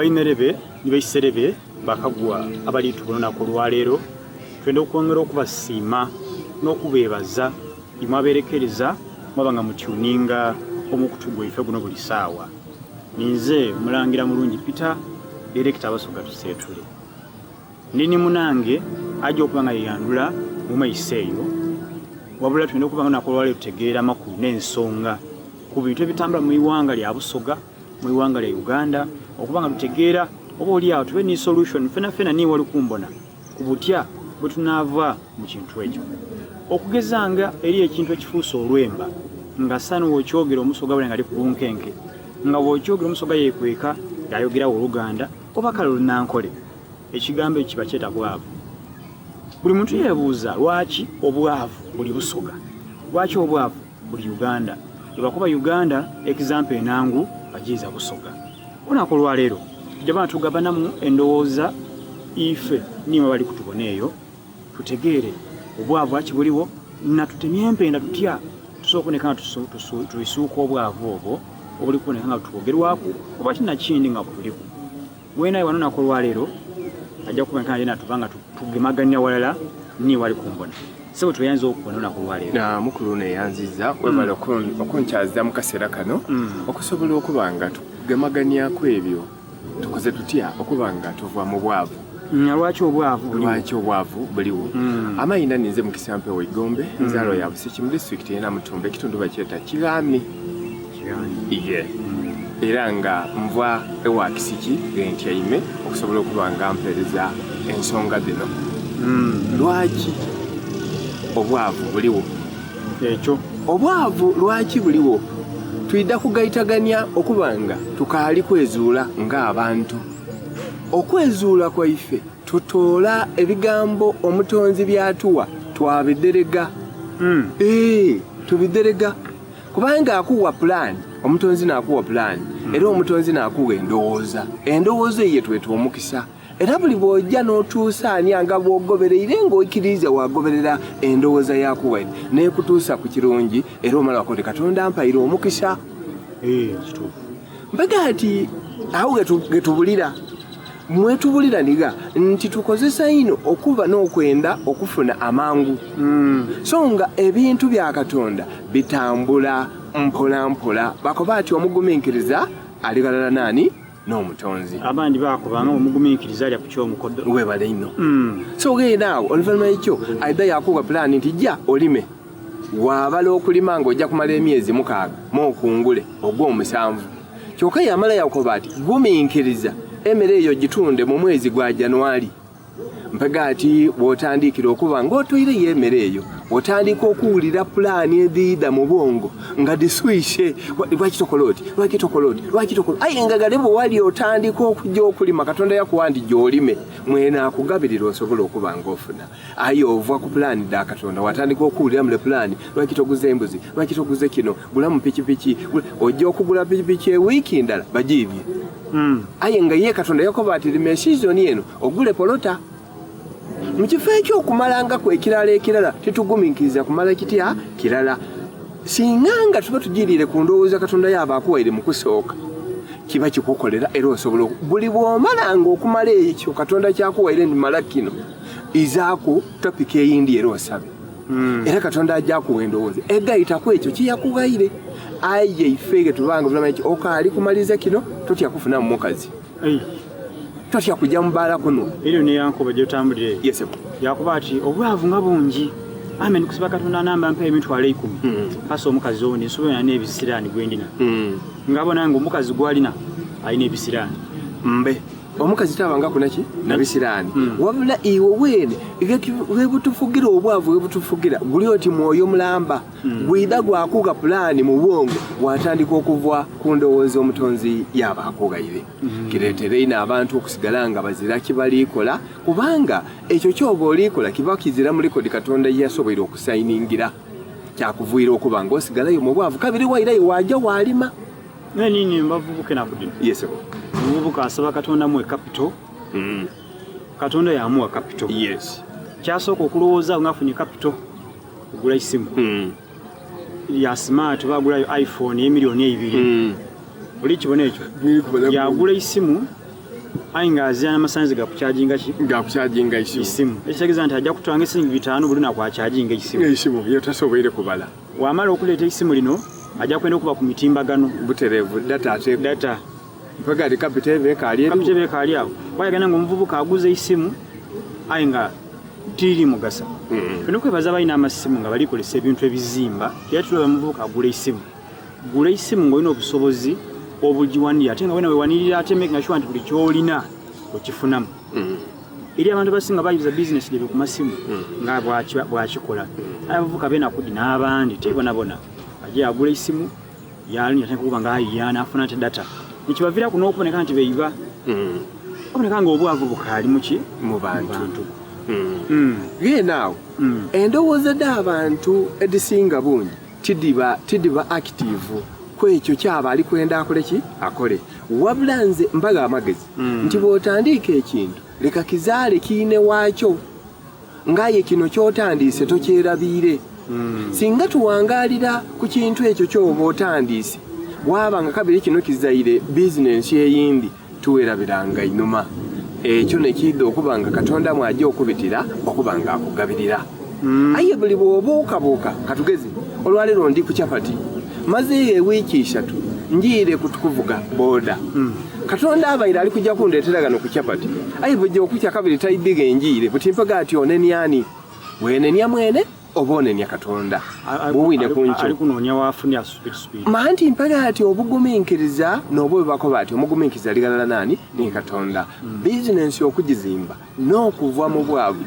Bainherebe ni baiserebe bakagwa abali tubona olunaku olwaleero, twenda okwongera okubasiima n'okubeebaza imwe abeerekereza mwaba nga mutyuninga omukutu gwaife guno buli saawa. Ninze Mulangira Mulungi Peter, Director Abasoga Tuseetule. Ndi ni munange aja okuba nga yeyandhula mu maiso eyo, wabula twenda okuba nga olunaku olwaleero tutegeera amakulu n'ensonga ku bintu ebitambula mu ighanga lya Busoga, mu ighanga lya Uganda, okuba nga tutegeera oba oli agho tube ni solution fenafena niiwe oli kumbona ku butya bwe tunaava mu kintu ekyo. Okugeza nga eriyo ekintu ekifuuse olwemba nga sani wokyogera Omusoga bwona nga ali ku bunkenke, nga bwokyogera Omusoga yekweka yayogeragho Oluganda oba kale Olunankole. Ekigambo ekyo kiba kyeta bwavu. Buli muntu yebuuza lwaki obwavu buli Busoga, lwaki obwavu buli Uganda. Bwebakuba Uganda example enangu bagiiza Busoga. Olunaku olwaleero tuja bana tugabanamu endowooza ife nimwe abali kutubona eyo tutegeere obwavu lwaki buliwo na tutemye empenda tutya tusobola okuboneka nga tuisuuka obwavu obwo obuli kuboneka nga butwogerwaku oba tinakindi nga butuliku. Weena aye wano olunaku olwaleero ajja kuba nka yena tuba nga tugemaganira walala ni wali kumbona. Sebo tweyanza okubona olunaku olwaleero. Na mukulu neyanziza webale mm. okunkyaza mu kaseera kano mm. okusobola okuba nga tugemaganyaku ebyo tukoze tutya okuba nga tuva mu bwavu. Mm, lwaki obwavu buliwo? Lwaki obwavu buliwo? Mm. Amayina ninze Mukisa Mpewo Igombe, mm. nzaalwa ya Busiki mu disitulikiti ey'e Namutumba ekitundu bakyeta Kighaami. Iye. Era nga nva ewa Kisiki ghe ntyaime okusobola okuba nga mpeereza ensonga dhino. Lwaki obwavu buliwo? Ekyo. Obwavu lwaki buliwo? Twidha kugaitagania okuba nga tukaali kwezuula ng'abantu. Okwezuula kwaife tutoola ebigambo Omutonzi by'atuwa twabidherega. Ee, tubidherega. Kubanga akuwa pulaani, Omutonzi n'akuwa pulaani, era Omutonzi n'akugha endowooza. Endowooza eyo yetweta omukisa. Era buli bw'oja n'otuusa ani anga bw'ogobereire ng'oikiriiza waagoberera endowooza y'akuwaire, n'ekutuusa ku kirungi, era omala wakoba oti, Katonda ampaire omukisa. Ee, kituufu. Mpega ati agho ghe tubulira. Mwetubulira ni gha nti tukozesa inho okuba n'okwenda okufuna amangu, so nga ebintu bya Katonda bitambula mpolampola. Bakoba ati omuguminkiriza ali ghalala naani? N'Omutonzi. Abandi bakoba nga omuguminkiriza alya ku ky'omukodo. Webale inho. So gheene agho oluvanhuma lw'ekyo aidha yaakugha pulaani nti ja olime. Waabala okulima ng'oja kumala emyezi mukaaga m'okungule ogw'omusanvu. Kyoka yaamala yaakoba ati, Guminkiriza, emere eyo ogitunde mu mwezi gwa Januari. Mpega ati bw'otandiikira okuba ng'otoireyo emere eyo, otandiika okuwulira pulaani edhiidha mu bwongo nga dhiswise. Lwaki tokola oti? Lwaki tokola oti? Lwaki tokola? Aye nga ghale bwe wali otandika okuja okulima, Katonda yakuwa nti ja olime, mwene akugabirira osobole okuba ng'ofuna. Aye ova ku pulaani dha Katonda watandika okuwulira mule pulaani, lwaki toguze embuzi, lwaki toguze kino, gulamu pikipiki. Oja okugula pikipiki ewiiki ndala bagiibye. Mm. Aye nga ye Katonda yakoba ati lima esizoni eno ogule polota. Mu kifo eky'okumalangaku ekirala ekirala tituguminkiriza kumala kitya kirala. Singa nga tuba tugiriire ku ndowooza Katonda yaaba akuwaire mu kusooka kiba kikukolera era osobola buli bw'omalanga okumala ekyo Katonda kyakuwaire nti mala kino izaaku topiki eyindi era osabe mm. era katonda aja kuwa endowooza egaita ku ekyo kyeyakughaire aye ife getubanga bulamanyi okaali kumaliza kino totya kufunamu mukazi totya kuja mubaala kuno eryo neyankuba gyotambulire yes, yakuba ati obwavu nga bungi amen kusiba katonda anamba mpa emitwalo eikumi mm. pasa omukazi owundi nsobola n'ebisiraani gwendina mm. ngabona nga omukazi gwalina alina ebisiraani mbe Omukazi tabangaku naki na bisiraani mm. Wabula iwe weene ghebutufugira obwavu ghebutufugira guli oti mwoyo mulamba mm. Gwidha gwakugha pulaani mu bwongo watandika okuva ku ndowooza omutonzi yaaba akughaire mm. Kireetera inho abantu okusigala nga bazira kye kola kubanga ekyo kyoba olikola kiba kizira mu likodi Katonda ye yasoboire okusainingira kyakuviira okuba nga osigalayo mu bwavu kabiri wairayo waaja waalima. Naye nini mbavubuka enaku dhino. Yes sir. Omuvubuka asaba Katonda amuwe capital. Mm. Katonda yamuwa capital. Yes. Kyasooka okulowooza nga afunye capital ogula isimu. Mm. Ya smart oba agulayo iPhone y'emiliyoni eibiri. Mm. Oli kibona ekyo? Yagula isimu. Aye nga azira n'amasanhalaze ga kukyajinga ki? Ga kukyajinga isimu. Isimu. Ekitegeeza nti ajja kutwanga esiringi bitaanu buli lunaku akyajinge eisimu. Eisimu ye tasoboire kubala. Wamala okuleeta eisimu lino, aja kwenda okuba ku mitimbagano. Butereevu data ateeku. Data. Mpega ati kapito ebe ekaali eriwo. Kapito ebe ekaali awo. Wayagana nga omuvubuka aguze eisimu aye nga tiriri mugasa. Tulina okwebaza abalina amasimu nga bali kozesa ebintu ebizimba era tulaba omuvubuka agula eisimu. Gula eisimu ng'olina obusobozi obugiwanirira ate nga wena wewanirira ate making sure nti buli kyolina okifunamu. Eri abantu abasinga bayuza bizinesi gyebwe ku masimu nga bwakikola. Aye abavubuka benakudi n'abandi tebonabona aje agula eisimu yali yatandika okuba nga ayiya n'afuna ate data nekibaviiraku n'okuboneka nti beiba oboneka nga obwavu bukaali muki mu bantu. Gheene awo endowooza dh'abantu edhisinga bungi tidhiba tidhiba active ku ekyo kyaba ali kwenda akole ki? Akole. Wabula nze mbagha amagezi nti bw'otandiika ekintu leka kizaale kiine waakyo nga aye kino ky'otandiise tokyerabiire. Singa tuwangaalira ku kintu ekyo ky'oba otandiise, waaba nga kabiri kino kizaire bizinensi eyindi, tuwerabiranga inhuma. Ekyo n'ekiidha okuba nga Katonda mw'aja okubitira okuba nga akugabirira. Aye buli bw'obuukabuuka, ka tugeze, olwaleero ndi ku chapati, mazeeyo ewiiki isatu njiire ku kuvuga booda. Katonda abaire ali kuja kundeetera ghano ku chapati, aye bw'eja okukya kabiri taidhi ghe njiire. Buti mpega ati onenia ani? Weenenia mwene? Oba onenia Katonda bw'owine ku nkyo. Ali kunoonia w'afunira speed speed. Manti mpegha ati obuguminkiriza n'obwo bwe bakoba ati omuguminkiriza ali ghalala naani? Ni Katonda. Bizinensi okugizimba n'okuva mu bwavu.